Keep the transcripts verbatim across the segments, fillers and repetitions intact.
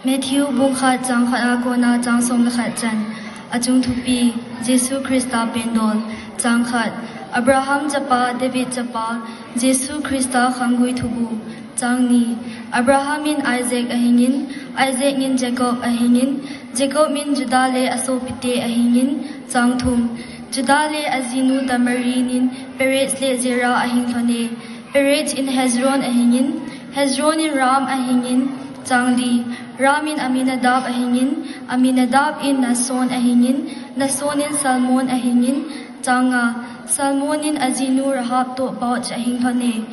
Matthew bung khat chang khat a kona chang som le khat chan. Achung thupi, Jesu Christa pendol. Chang khat, Abraham chapa, David chapa, Jesu Christa khanggui thubu. Chang ni, Abraham in Isaac ahingin, Isaac in Jacob ahingin, Jacob in Judah le asopite ahingin. Chang thum, Judah le ajinu Tamar in Perez le Zerah ahing lhone. Perez in Hezron ahingin, Hezron in Ram ahingin. Chang li, Ram in Aminadab ahingin, Aminadab in Nason ahingin, Nason in Salmon ahingin. Chang nga, Salmon in ajinu Rahab toh Boaz ahing lhone.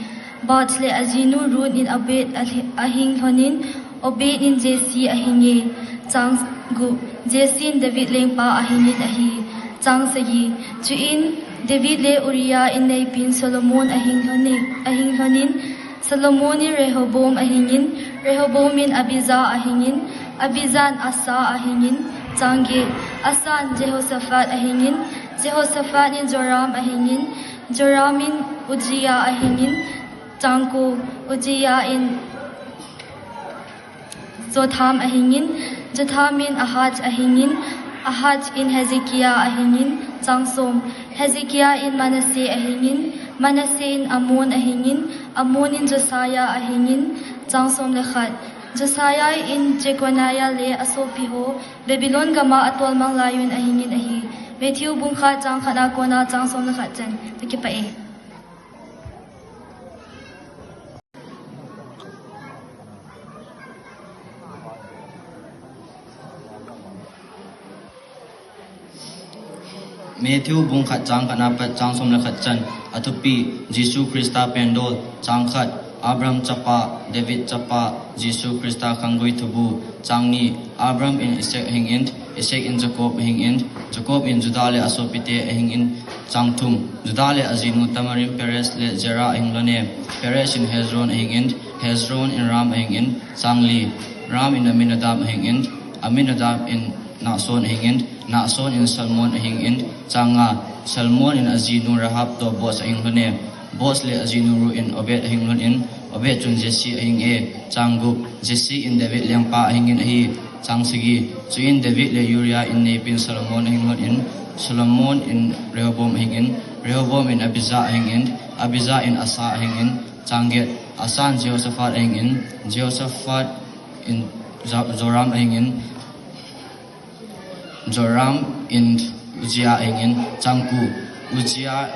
Boaz le ajinu Ruth in Obed ahi-, ahing lhonin, Obed in Jesse ahinge. Chang gup, Jesse in David lengpa ahingin ahi. Chang sagi, chuin David le Uriah in neipin Solomon ahing lhonin, ahing lhonin, Solomon in Rehoboam ahingin, Rehoboam in Abijah ahingin, Abijah in Asa ahingin. Chang get, Asa in Jehoshaphat ahingin, Jehoshaphat in Joram ahingin, Joram in Uzziah ahingin. Chang ko, Uzziah in Jotham ahingin, Jotham in Ahaz ahingin, Ahaz in Hezekiah ahingin. Chang som, Hezekiah in Manasseh ahingin, Manasseh in Amon ahingin, Amon in Josiah ahingin. Chang som le khat, Josiah in Jeconiah le asopi ho Babylon gam a atolmang laiyun ahingin ahi. Matthew bung khat chang khat a kona chang som le khat chan. Kakipah e. Matthew bung khat chang khat na pat chang som le khat chan. Athupi, Jesu Christa pendol. Chang khat, Abraham chapa, David chapa, Jesu Christa khanggui thubu. Chang ni, Abraham in Isaac ahingin, Isaac in Jacob ahingin, Jacob in Judah le asopite ahingin. Chang thum, Judah le ajinu Tamar in Perez le Zerah ahing lhone. Perez in Hezron ahingin, Hezron in Ram ahingin. Chang li, Ram in Aminadab ahingin, Aminadab in Nason ahingin, Nason in Salmon ahingin. Chang nga, Salmon in ajinu Rahab toh Boaz ahing lhone. Boaz le ajinu Ruth in Obed ahing lhonin, Obed chun Jesse ahinge. Chang gup, Jesse in David lengpa ahingin ahi. Chang sagi, chuin David le Uriah in neipin Solomon ahing lhonin, Solomon in Rehoboam ahingin, Rehoboam in Abijah ahingin, Abijah in Asa ahingin. Chang get, Asa in Jehoshaphat ahingin, Jehoshaphat in Jo-, Joram ahingin, Joram in Uzziah ahingin. Chang ko, Uzziah,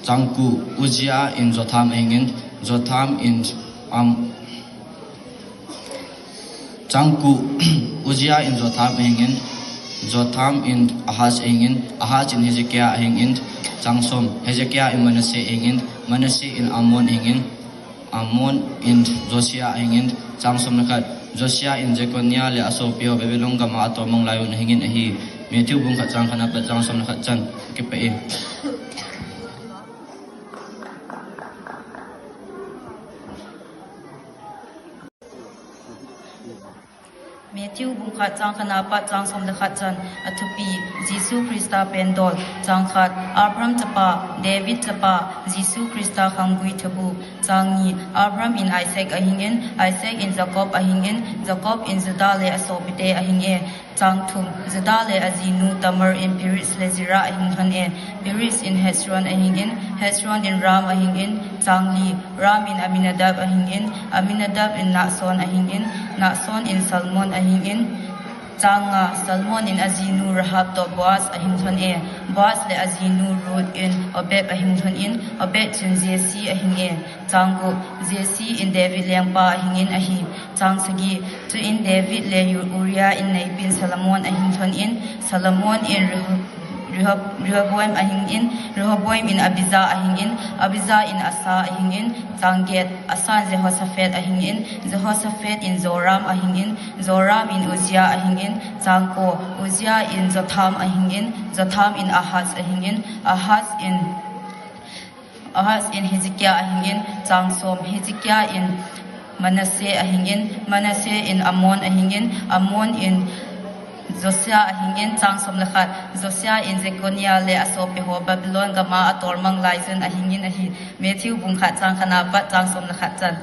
chang ko, Uzziah in Jotham ahingin, Jotham in Am-, chang ko, Uzziah in Jotham ahingin, Jotham in Ahaz ahingin, Ahaz in Hezekiah ahingin. Chang som, Hezekiah in Manasseh ahingin, Manasseh in Amon ahingin, Amon in Josiah ahingin. Chang som le khat, Josiah in Jeconiah le asopi ho Babylon gam a atolmang laiyun ahingin ahi. Matthew bung khat chang khat na pat chang som le khat chan. Kakipah e. Matthew bung khat chang khat na pat chang som le khat chan. Athupi, Jesu Christa pendol. Chang khat, Abraham chapa, David chapa, Jesu Christa khanggui thubu. Chang ni, Abraham in Isaac ahingin, Isaac in Jacob ahingin, Jacob in Judah le asopite ahinge. Chang thum, Judah le ajinu Tamar in Perez le Zerah ahing lhone. Perez in Hezron ahingin, Hezron in Ram ahingin. Chang li, Ram in Aminadab ahingin, Aminadab in Nason ahingin, Nason in Salmon ahingin. Chang nga, Salmon in ajinu Rahab toh Boaz ahing lhone. Boaz le ajinu Ruth in Obed ahing lhonin, Obed chun Jesse ahinge. Chang gup, Jesse in David lengpa ahingin ahi. Chang sagi, chuin David le U-, Uriah in neipin Solomon ahing lhonin, Solomon in Reho-, Rehob-, Rehoboam ahingin, Rehoboam in Abijah ahingin, Abijah in Asa ahingin. Chang get, Asa in Jehoshaphat ahingin, Jehoshaphat in Joram ahingin, Joram in Uzziah ahingin. Chang ko, Uzziah in Jotham ahingin, Jotham in Ahaz ahingin, Ahaz in Ahaz in Hezekiah ahingin. Chang som, Hezekiah in Manasseh ahingin, Manasseh in Amon ahingin, Amon in Josiah ahingin. Chang som le khat, Josiah in Jeconiah le asopi ho Babylon gam a atolmang laiyun ahingin ahi. Matthew bung khat chang khat na pat chang som le khat chan.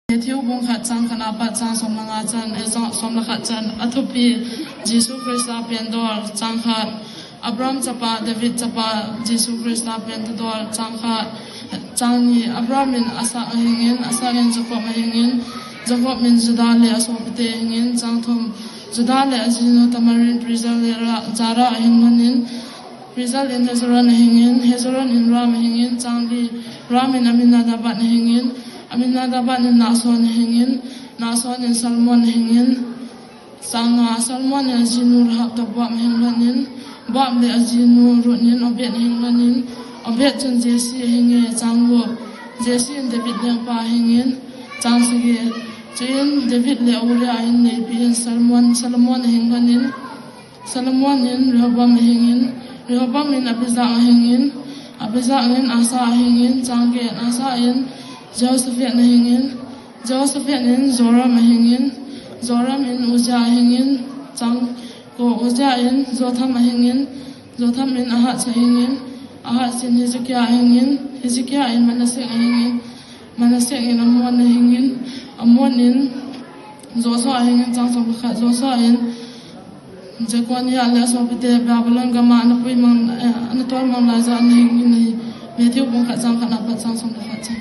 Matthew bung khat chang khat apat chang som le nga chan, eh, som le khat chan. Athupi, Jesu Christa pen dol. Chang khat, Abraham chapa, David chapa, Jesu Christa pen dol. Chang khat, chang ni, Abraham in Isaac ahingin, Isaac in Jacob ahingin, Jacob in Judah le asopite ahingin. Chang thum, Judah le ajinu Tamar in Perez le Ra-, Zerah ahing lhonin, Perez in Hezron ahingin, Hezron in Ram ahingin. Chang li, Ram in Amminadab ahingin, Amminadab in Nahshon ahingin, Nahshon in Salmon ahingin. Chang nga, Salmon in ajinu Rahab toh Boaz ahing lhonin, Boaz le ajinu Ruth in Obed ahing lhonin, Obed chun Jesse ahinge. Chang gup, Jesse in David lengpa ahingin. Chang sagi, chuin David le Uriah in neipi in Salmon, Solomon ahing lhonin, Solomon in Rehoboam ahingin, Rehoboam in Abijah ahingin, Abijah in Asa ahingin. Chang get, Asa in Jehoshaphat ahingin, Jehoshaphat in Joram ahingin, Joram in Uzziah ahingin. Chang ko, Uzziah in Jotham ahingin, Jotham in Ahaz ahingin, Ahaz in Hezekiah ahingin, Hezekiah in Manasseh ahingin, Manasseh in Amon ahingin, Amon in Joshua ahingin. Chang som le khat, Joshua in Jeconiah le asopite Babylon gam'a ana puimang, eh, ana tolmang lai jeh a ahingin ahi. Matthew bung khat chang khat apat chang som le khat chan.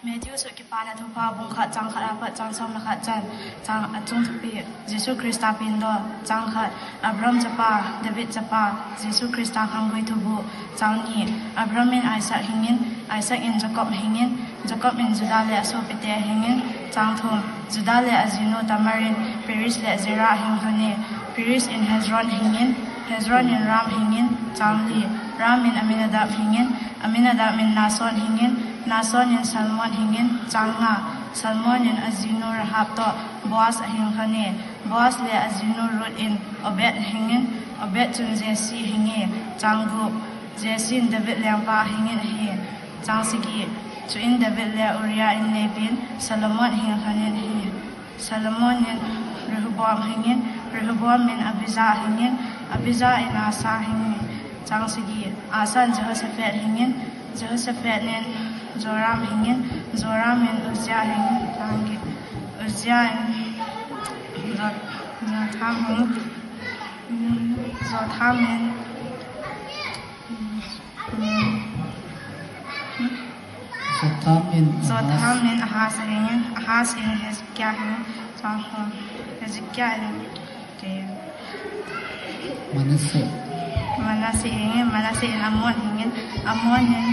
Matthew sut Kipana Thupha bung khat chang khat apat chang som le khat chan. Chang, achung thupi, Jesu Christa pen dol. Chang khat, Abraham chapa, David chapa, Jesu Christa khanggui thuguh. Chang ni, Abraham in Isaac ahingin, Isaac in Jacob ahingin, Jacob in Judah le asopite ahingin. Chang thum, Judah le ajinu Tamar in Perez le Zerah ahing lhonin, Perez in Hezron ahingin, Hezron in Ram ahingin. Chang li, Ram in Amminadab ahingin, Amminadab in Nahshon ahingin, Nahshon in Salmon ahingin. Chang nga, Salmon in ajinu Rahab toh Boaz ahing lhonin, Boaz le ajinu Ruth in Obed ahingin, Obed chun Jesse ahinge. Chang gup, Jesse in David lengpa ahingin ahi. Chang sagi, chuin David le Uriah in neipi in Solomon ahing lhonin ahi. Solomon in Rehoboam ahingin, Rehoboam in Abijah ahingin, Abijah in Asa ahingin. Chang sagi, Asa in Jehoshaphat ahingin, Jehoshaphat in Joram ahingin, Joram in Uzziah ahingin. Chang get, Uzziah in Jo-, Jotham ahingin, Jotham in, Jotham in Ahaz. Jotham in Ahaz ahingin, Ahaz in Hezekiah ahingin. Chang thum, Hezekiah in, okay, Manasseh. Manasseh ahingin, Manasseh in Amon ahingin, Amon in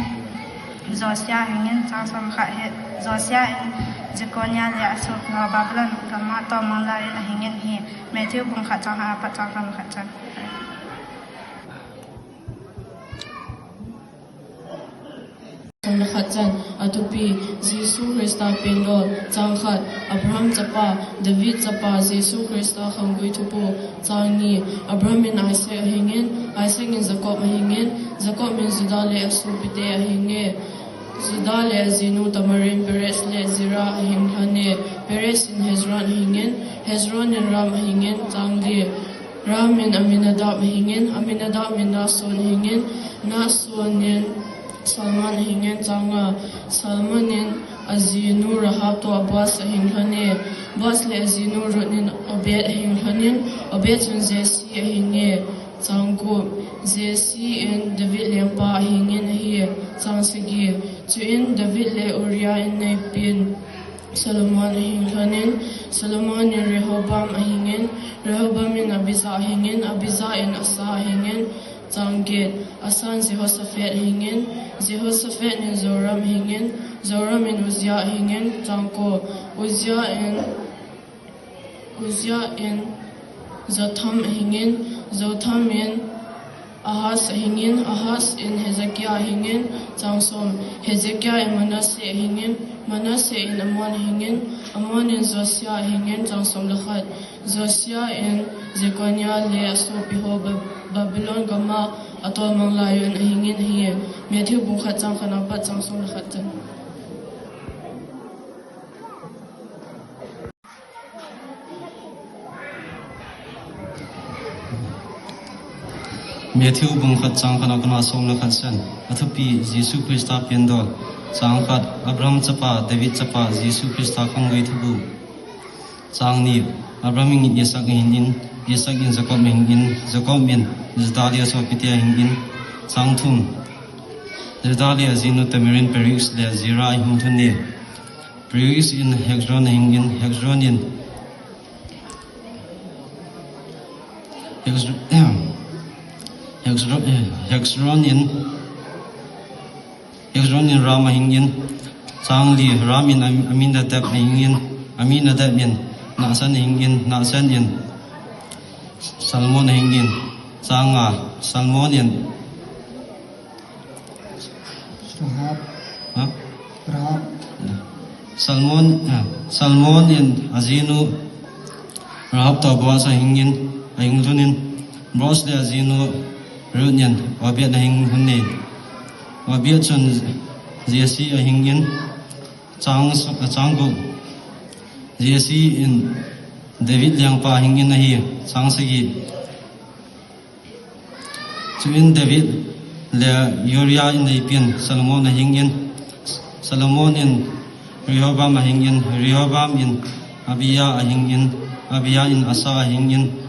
Josiah ahingin. Chang som le khat, Josiah in Jeconiah le asopi ho Babylon gam'a tolmang lai in ahingin ahi. Matthew bung khat chang khat apat chang som le khat chan. Som le khat chan. Athupi, Jesu Christa pen dol. Chang khat, Abraham chapa, David chapa, Jesu Christa khanggui thuguh. Chang ni, Abraham in Isaac ahingin, Isaac in Jacob ahingin, Jacob in Judah le asopite ahinge. Judah le ajinu Tamar in Perez le Zerah ahing lhonin, Perez in Hezron ahingin, Hezron in Ram ahingin. Chang li, Ram in Amminadab ahingin, Amminadab in Nahshon ahingin, Nahshon in Salmon ahingin. Chang nga, Salmon in ajinu Rahab toh Boaz ahing lhonin, Boaz le ajinu Ruth in Obed ahing lhonin, Obed chun Jesse ahinge. Chang gup, Jesse in David lengpa ahingin ahi. Chang sagi, chuin David le Uriah in neipi in Solomon ahing lhonin, Solomon in Rehoboam ahingin, Rehoboam in Abijah ahingin, Abijah in Asa ahingin. Chang get, Asa in Jehoshaphat ahingin, Jehoshaphat in Joram ahingin, Joram in Uzziah ahingin. Chang ko, Uzziah in, Uzziah in Jotham ahingin, Jotham in Ahaz ahingin, Ahaz in Hezekiah ahingin. Chang som, Hezekiah in Manasseh ahingin, Manasseh in Amon ahingin, Amon in Josiah ahingin. Chang som le khat, Josiah in Jeconiah le asopi ho Ba-, Babylon gam'a atolmang lai in ahingin ahi. Matthew bung khat chang khat apat chang som le khat chan. Matthew bung khat chang khat a kon a som le khat chan. Athupi, Jesu Christa pengdol. Chang khat, Abraham chapa, David chapa, Jesu Christa khanggui thubu. Chang ni, Abraham in Isaac ahing in, Isaac in Jacob ahing in, Jacob in Judah le asopite ahing in. Chang thum, Judah le ajinu Tamar in Perez le Zerah ahing lhon e. Perez in Hezron ahing in, Hezron in Hezr-, Hezro-, eh, Hezron in, Hezron in Ram ahing in. Chang li, Ram in Am-, Aminadab ahing in, Aminadab in Nahsan ahing in, Nahsan in Salmon ahing in. Chang nga, Salmon in Rahab. Ha? Rahab. Salmon, ah, Salmon in ajinu Rahab toh Boaz ahing in, ahing lhon in, Boaz le ajinu Ruth in Obed ahing lhon e. Obed chun Jesse ahing in. Chang s-, chang gup, Jesse in David lengpa ahing in ahi. Chang sagi, chuin David le Uriah in neipin Solomon ahing in. Solomon in Rehoboam ahing in, Rehoboam in Abijah ahing in, Abijah in Asa ahing in.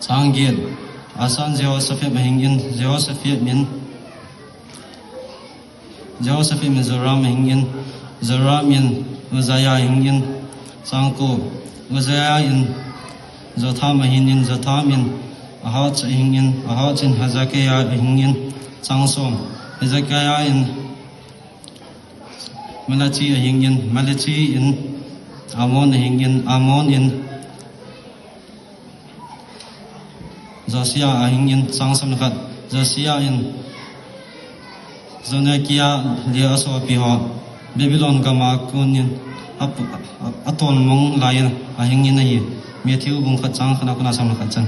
Chang get, Asa in Jehoshaphat ahing in, Jehoshaphat in Jehoshaphat in Joram ahing in, Joram in Uzziah ahing in. Chang ko, Uzziah in Jotham ahing in, Jotham in Ahaz ahing in, Ahaz in Hezekiah ahing in. Chang som, Hezekiah in Manasseh ahing in, Manasseh in Amon ahing in, Amon in Josiah ahing in. Chang som le khat, Josiah in Jeconiah le asopi ho Babylon gam a kon in ap-, atolmang lai in ahing in ahi. Matthew bung khat chang khat a kon a som le khat chan.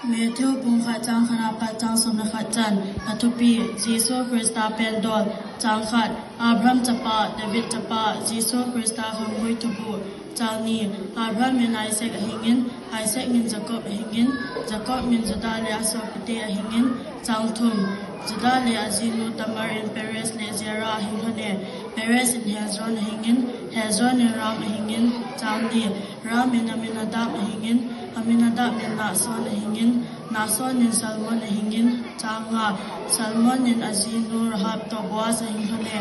Matthew bung khat chang khat a pat chang som le khat chan. Athupi, Jesu Christa pengdol. Chang khat, Abraham chapa, David chapa, Jesu Christa khanggui thubu. Chang ni, Abraham in Isaac ahing in, Isaac in Jacob ahing in, Jacob in Judah le asopite ahing in. Chang thum, Judah le ajinu Tamar in Perez le Zerah ahing lhon e. Perez in Hezron ahing in, Hezron in Ram ahing in. Chang li, Ram in Aminadab ahing in, Aminadab in Nahson ahing in, Nahson in Salmon ahing in. Chang nga, Salmon in ajinu Rahab toh Boaz ahing lhon e.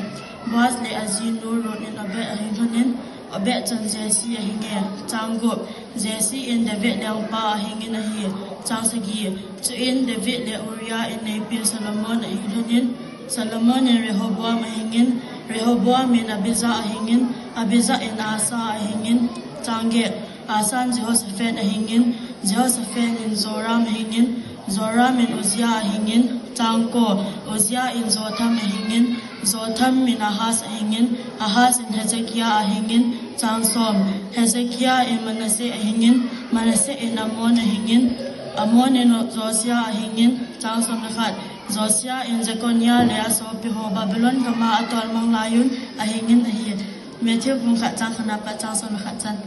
Boaz le ajinu Ruth in Obed ahing lhon in, Obed chun Jesse ahing e. Chang gup, Jesse in David lengpa ahing in ahi. Chang sagi, chuin David le Uriah in neipin Solomon ahing lhon in, Solomon in Rehoboam ahing in, Rehoboam in Abijah ahing in, Abijah in Asa ahing in. Chang get, Asa in Jehoshaphat ahing in, Jehoshaphat in Joram ahing in, Joram in Uzziah ahing in. Chang ko, Uzziah in Jotham ahing in, Jotham in Ahaz ahing in, Ahaz in Hezekiah ahing in. Chang som, Hezekiah in Manasseh ahing in, Manasseh in Amon ahing in, Amon in Josiah ahing in. Chang som le khat, Josiah in Jeconiah le asopi ho Babylon gam a atolmang lai un ahing in ahi. Matthew bung khat chang khat a pat chang som le khat chan.